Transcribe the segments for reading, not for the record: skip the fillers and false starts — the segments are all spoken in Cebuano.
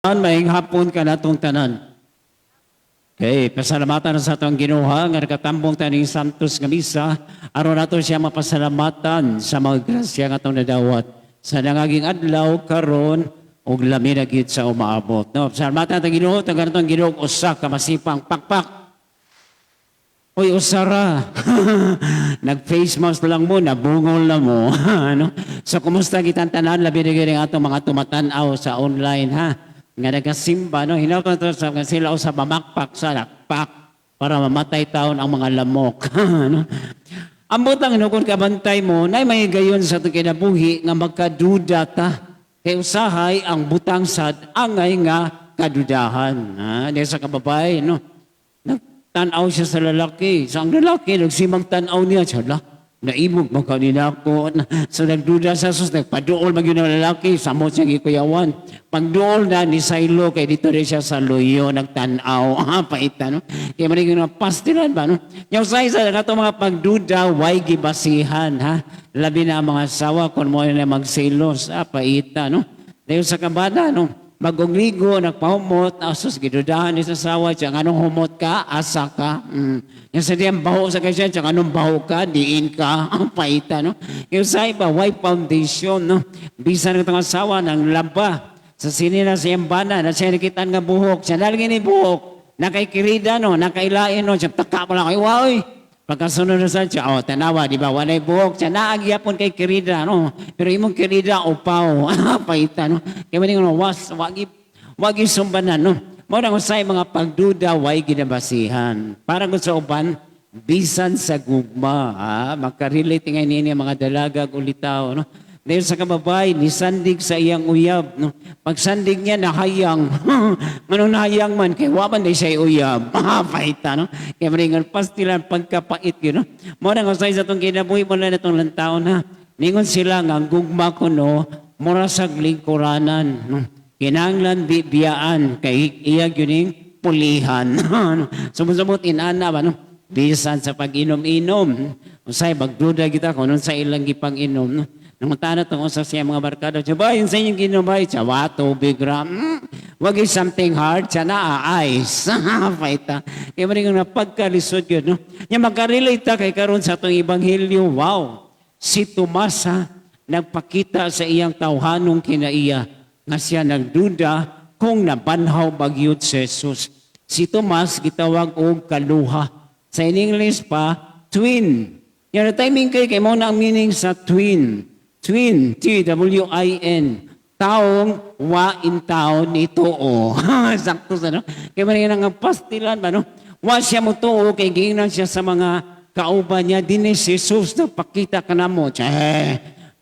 Maayong hapon kanatong tanan. Okay, pasalamatan na sa atong Ginoo nga nakatambong ta ning Santos nga misa aron nato siya mapasalamatan sa mga grasya nga atong nadawat sa nangaging adlaw karon ug lami na gyud sa umaabot. No, pasalamatan atong Ginoo, tagaan atong Ginoo og usa ka masipang pakpak. Uy, usara. Nag-face mask lang mo, nabungol na mo. Ano? So, kumusta kitang tanan? Labi na gyud ang atong mga tumatan-aw sa online, ha? Nga nagasimba, no? Hinaut to sa nga sila sa mamakpak sa lakpak para mamatay taon ang mga lamok. Ano? Ang butang, no, kung kabantay mo, na may gayon sa itong kinabuhi nga magkaduda ta. Kay usahay ang butang sad angay nga kadudahan. Ha? Di sa kababay, no? Nagtanaw siya sa lalaki. Sa ang lalaki, nagsimang tanaw niya. Siya, la, naimog man kanina ako. So nagduda sa sus, nagpaduol man yun ang lalaki. Samot siyang ikuyawan. Pagduol na ni Silo, kay dito rin siya sa luyo, nagtanaw. Ah, paita, no? Kaya manig yung pastilan ba, no? Yung sa isa, kato mga pagduda, way gibasihan, ha? Labi na ang mga asawa, kung mo na magselos, ah, paita, no? Dahil sa kabana, no? Bagong ligo, nagpahumot, asos, gidudahan ni sa asawa, siya, anong humot ka, asa ka. Yung sa diyang baho sa kasya, siya, anong baho ka, diin ka, ang paita, no? Yung sa iba, way foundation, no? Bisan ng itong asawa, ng laba, sa sinina sa iyang bana, na siya nakitaan nga buhok, siya nalagin ni buhok, nakaikirida, no? Nakailain, no? Siya, taka pa lang, ay, wow, pagkasunod na sa siya, oh, tanawa, di ba? Walay buhok. Siya, naagyapon kay kirida, no? Pero imong kirida, upaw. Paita, no? Kaya maning, no, was, wagi, wagi sumbanan, no? Mao na usay mga pagduda, way ginabasihan. Para kung sa uban, bisan sa gugma, ha? Makarelate nga nini ang mga dalaga ulitaw, no? Dahil sa kababay, nisandig sa iyang uyab. No? Pagsandig niya, nahayang. Anong nahayang man? Kay wa man di siya uyab. Paita, no? Kaya maringan pastilan pagkapait yun, no? Mo na nga sa itong kinabuhi mo na itong lantaon, ha? Ningon sila nga, ang gugma ko, no, mura sa lingkuranan. No? Kinahanglan biyaan, kay iya gyud pulihan. Sumot-sumot inana ba, no? Bisan sa pag-inom-inom. Usay, magduda kita kung sa ilang gipang-inom. No? Nangutana tungkol sa siya mga barkada, siya ba, yun sa inyong ginom ba? Siya, wa, tubig ra. Wag yung something hard, siya na, ice. Paita. Kaya maring nga pagkalisod yun, no? Nya makarelate ta kay karon sa atong ebanghelyo, wow. Si Tomas, ha, nagpakita sa iyang tawhanong kinaiya nga siya nagduda kung nabanhaw bagyod si Jesus. Si Tomas gitawag og kaluha. Sa in English pa, twin. Yan timing kay kay mo na ang meaning sa twin. Twin, twin. Taong wa in taon ni tuo. Sakto sa no? Kaya man nga pastilan ba no? Wa siya mo tuo kay giingnan siya sa mga kauban niya dinhi si Jesus nagpakita kanamo. Che,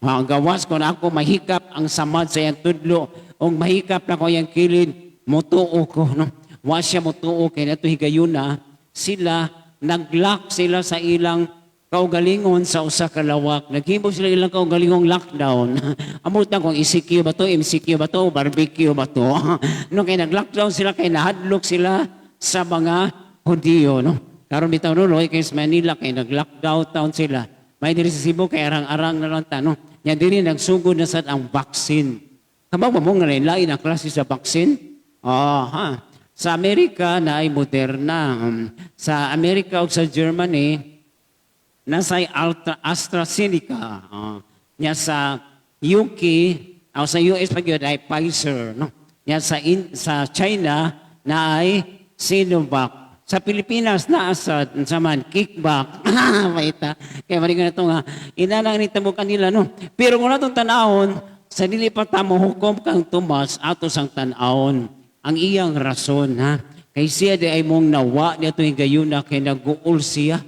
gawas ko na ako mahikap ang samad sa iyang tudlo o mahikap na ko iyang kilid motuo ko no. Wa siya motuo kay nato higayuna sila naglock sila sa ilang kaugalingon sa usa ka lawak. Naghimo sila ilang kaugalingong lockdown. Amot na kung ECQ ba to, MCQ ba to, barbecue ba to. No, kay nag-lockdown sila kay nahadlok sila sa mga Hudiyo, no. Karon bitaw no, kay sa Manila kay nag-lockdown town sila. May diri sa Cebu kay arang-arang na lang ta, no. Nya diri nagsugod na sad ang vaccine. Kabaw ba mo nga lain ang klase sa vaccine? Oh, ha. Sa Amerika na ay Moderna. Sa Amerika o sa Germany, nasa Ultra AstraZeneca. Oh. Nya sa UK, o sa US pa gyud ay Pfizer, no. Nya sa China na ay Sinovac. Sa Pilipinas naa sa unsa man kickback. Paita. Kaya maring na ito nga inanang ni tamo kanila no. Pero kung natong tan-awon sa dili pa ta mohukom kang Tomas ato sang tan-awon ang iyang rason ha. Kay siya di ay mong nawa niya ito higayuna kay nag-uol siya.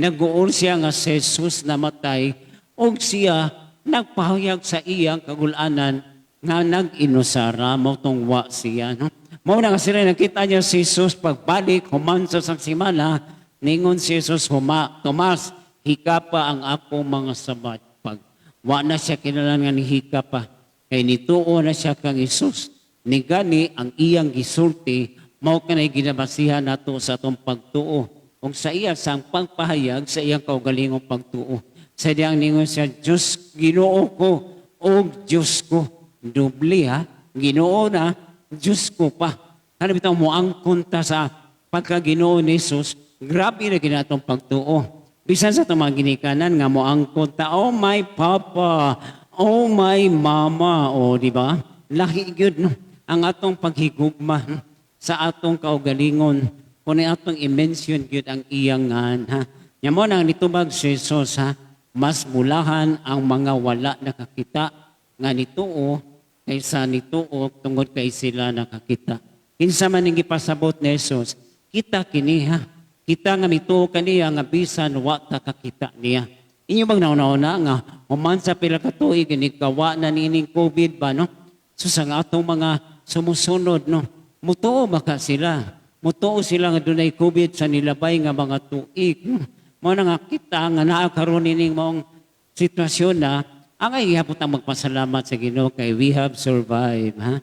Nag-uol siya nga si Jesus namatay og siya nagpahayag sa iyang kagulanan nga nag-inusara mo tong wa siya no. Mao na nga sila nakita niya si Jesus pagbalik human sa simana ningon si Jesus huma Tomas hikapa ang akong mga sabat pag wa na siya kinalan nga nihika pa kay nituo na siya kang Jesus ni gani ang iyang gisulti mao kanay ginabasihan nato sa atong pagtuo ug sa iya sang pagpahayag sa iyang kaugalingong pagtuo sa diyang ningon siya Diyos Ginoo ko og Diyos ko doble ha Ginoo na Diyos ko pa. Ano bitaw moangkon ta sa pagka-Ginoo ni Jesus, grabe na ginatong pagtuo. Bisan sa itong mga ginikanan nga moangkon ta, "Oh my papa, oh my mama," o di ba? Lahi gyud, no? Ang atong paghigugma, no? Sa atong kaugalingon, kung atong i-mention gyud ang iyang ngan, ha. Nya mo nang nitubag si Jesus, ha, mas bulahan ang mga wala nakakita nga nituo kaysa nituo tungod kay sila nakakita. Kinsa man ning gipasabot ni Jesus, kita kini, ha. Kita nga mituo kaniya nga bisan wa ta kakita niya. Inyo bang nauna nga human sa pila ka tuig gawa na niining COVID ba, no? So sa nga atong mga sumusunod, no, mutuo ba ka sila? Mutuo sila nga dunay COVID sa nilabay nga mga tuig, no? Mao na nga kita nga naa karon nining maong sitwasyon na ang ay gihapon tang magpasalamat sa Ginoo kay we have survived, ha.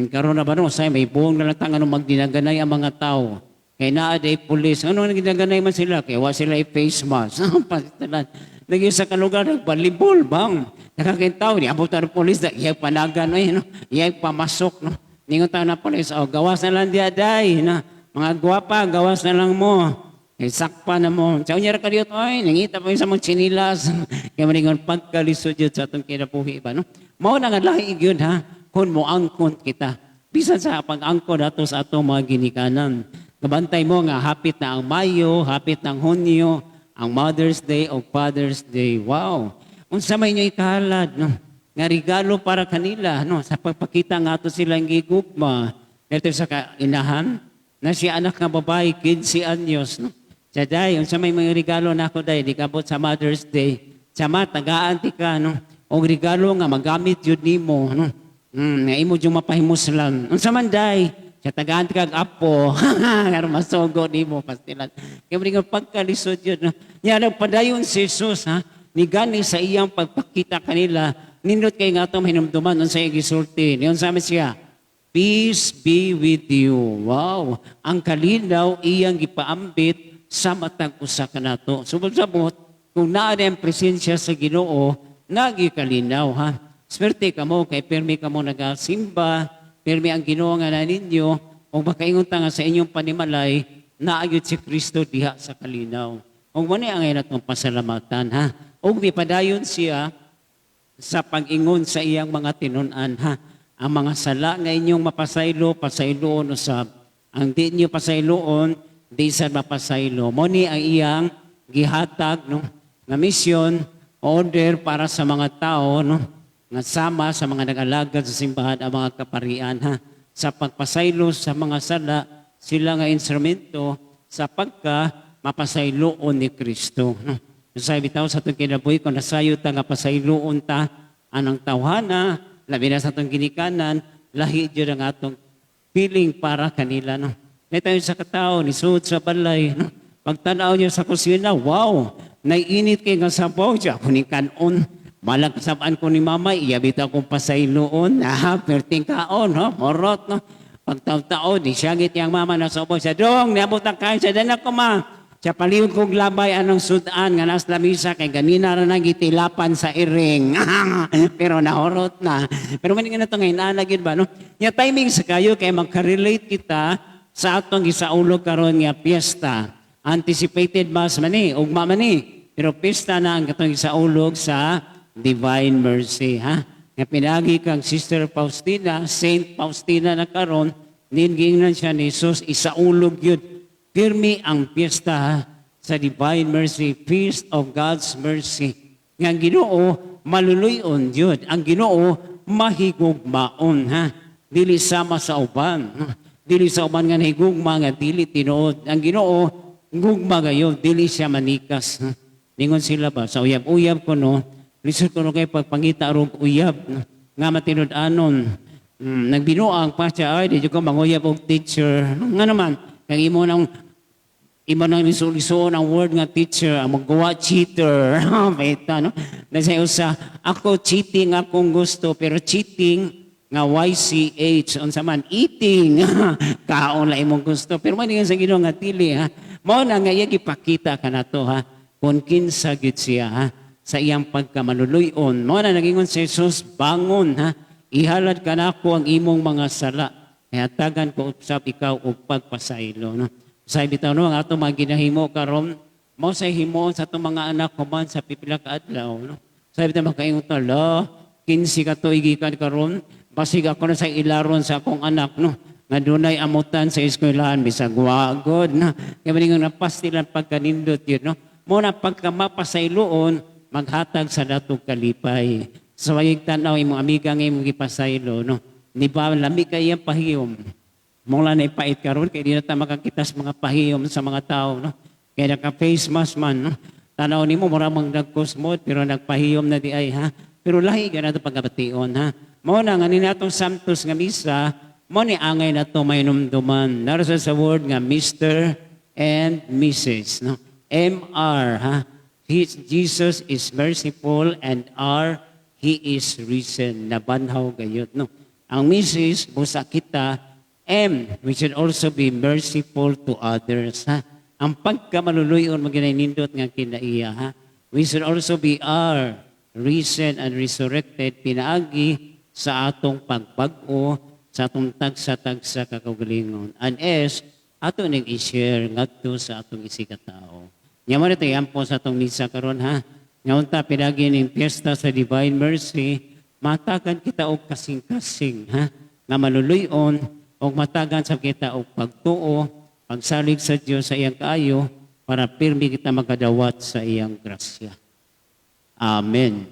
Karon na ba, no, say may buong na lang ta nga magdinaganay ang mga tao. Kay naa day pulis. Ano nang ginaganay man sila? Kay wa sila i-face mask. Pastilan. Naging sa kalugar, nagbalibol bang. Nakakitaw, ni abot ang pulis, da, iyag panagan, no, iyag pamasok, no. Ningon tayo na pulis, "Oh, gawas na lang diya, day, na. Mga gwapa, gawas na lang mo. Kay sakpa na mo. Sa unya ra ka dito, ay, nangita pa yung sa mga chinilas." Kaya maningon pagkalisod yun sa atong kinabuhi ba, no? Mao na nga lahi yun, ha, kung moangkon kita. Bisan sa pag-angkon ato sa atong mga ginikanan. Kabantay mo nga hapit na ang Mayo, hapit na ang Hunyo, ang Mother's Day o Father's Day. Wow! Unsa may inyo ikahalad, no? Nga regalo para kanila, no? Sa pagpakita nga ato silang gigugma. Dito sa kainahan, na siya anak nga babae, 15 anyos, no? Siya, "Day, unsa may mga regalo na ako, day, di kabot sa Mother's Day?" Siya, "Ma, tagaan ti ka, no? Og regalo nga magamit yun nimo, no? Nga imo yung mapahimuslan." "Unsa man, day?" Siya, "Tagaan ti kag apo. Aron masugo nimo," pastilan. Kaya mo nga pagkalisod yun, no? Nya nagpadayon si Jesus, ha? Ni gani sa iyang pagpakita kanila, nindot kay nga atong hinumduman unsa iyang gisulti. Niyon sa amin siya, "Peace be with you." Wow! Ang kalinaw iyang gipaambit sa matag usa kanato. Subot-sabot, kung naa ang presensya sa Ginoo, nagikalinaw, ha. Swerte kamo kay pirmi kamo nagasimba, pirmi ang Ginoo nga na ninyo, ug makaingon ta nga sa inyong panimalay, naayod si Kristo diha sa kalinaw. Ug mo ni ang atong pasalamatan, ha. Ug mipadayon siya sa pag-ingon sa iyang mga tinun-an, ha. Ang mga sala nga inyong mapasaylo, pasayloon usab. Ang di niyo pasayloon, di sad mapasaylo. Mo ni ang iyang gihatag, no, nga mission, order para sa mga tao, no, nga sama sa mga nag-alagad sa simbahan, ang mga kaparian, ha. Sa pagpasaylo sa mga sala, sila nga instrumento sa pagka mapasayloon ni Kristo, no. Sa bitaw sa atong kinabuhi, kung nasayo ta nga pasayloon ta anang tawhana, labi na sa atong ginikanan, lahi jud ang atong feeling para kanila, no. May tayo sa katao, ni sud sa balay, no. Pagtanaw niya sa kusina, wow, naiinit kay nga sabaw, siya ako ni kanon. Malang kasabaan ko ni mama, iya bitaw kong pasayloon, ah, perting kaon, no, morot, no. Pagtaw-tao, di siyangit yang mama na sa siya, "Dong, niabot ang kain," siya, "Dana ko, ma." Siya, "Palihog kong labay anong sudan nga nas lamisa kay ganina ra nang gitilapan sa iring." Pero nahurot na. Pero maning na to ngayon, ana gyud ba, no? Nya timing sa kayo kay magka-relate kita sa atong gisaulog karon nga piyesta. Anticipated Mass man ni, ugma man ni. Pero piyesta na ang katong gisaulog sa Divine Mercy, ha? Nga pinagi kang Sister Faustina, Saint Faustina na karon, ningingnan siya ni Jesus, isaulog yun. Pirmi ang piyesta, ha, sa Divine Mercy, Feast of God's Mercy. Nga ang Ginoo maluluyon yun. Ang Ginoo mahigugmaon, ha. Dili sama sa uban, ha? Dili sa uban nga nahigugma nga dili tinuod. Ang Ginoo gugma gayon, dili siya manikas, ha? Ningon sila ba sa uyab-uyab ko, no. Lisod ko no kay pagpangita rog uyab, no? Nga matinud-anon. Nagbinuang pa siya, "Ay, di ko manguyab og teacher." Nga naman, kang imo nang lisuon ang word nga teacher, ang maggawa cheater. Beta, no? Nasa usa, ako cheating akong gusto, pero cheating nga YCH, unsa man, eating. Kaon la imong gusto. Pero man sa Ginoo nga dili, ha. Mao na nga iya gipakita kanato, ha. Kung kinsa gyud siya, ha, sa iyang pagkamaluluyon. Mao na nagingon si Jesus, "Bangon, ha. Ihalad kanako ang imong mga sala." Kaya tagan ko usab ikaw og pagpasaylo, no? Sa bitaw, no, ang atong mga ginahimo karon mao sa himuon sa atong mga anak human sa pipila ka adlaw, no? Sa bitaw makaingon ta, "La, 15 ka tuig gikan karon, basig ako na sa ilaron sa akong anak, no, nga dunay amutan sa eskwelahan," bisag wa gud na. Kaya maningon napastilan pagkanindot yun, no? Mo na pagka mapasayloon, maghatag sa datog kalipay. Sa wayig tanaw imong amiga nga imong gipasaylo, no? Di ba lami kay iyang pahiyom? Mula na ipait karon kay di na ta makakita sa mga pahiyom sa mga tao, no? Kaya naka face mask man, no? Tanaw nimo mura mang nagkos mo pero nagpahiyom na di ay, ha. Pero lahi ka na ito pagkabation, ha. Mao na nga ni natong Santos nga misa, mo ni angay na to may numduman. Nara sa word nga Mr. and Mrs., no? MR, ha. Jesus is merciful and R, He is risen. Nabanhaw gayot, no? Ang Mrs., busa kita, M, we should also be merciful to others, ha? Ang pagkamaluluyon mo ginanindot nga kinaiya, ha? We should also be R, risen and resurrected, pinaagi sa atong pagbag-o, sa atong tagsa-tagsa kakaugalingon. And S, ato ning i-share ngadto sa atong isigkatao. Nya mo na po sa atong misa karon, ha. Nga unta pinagi ning piyesta sa Divine Mercy, matagan kita og kasing-kasing, ha, nga maluluyon og matagan sa kita og pagtuo, pagsalig sa Dios sa iyang kaayo para pirmi kita makadawat sa iyang grasya. Amen.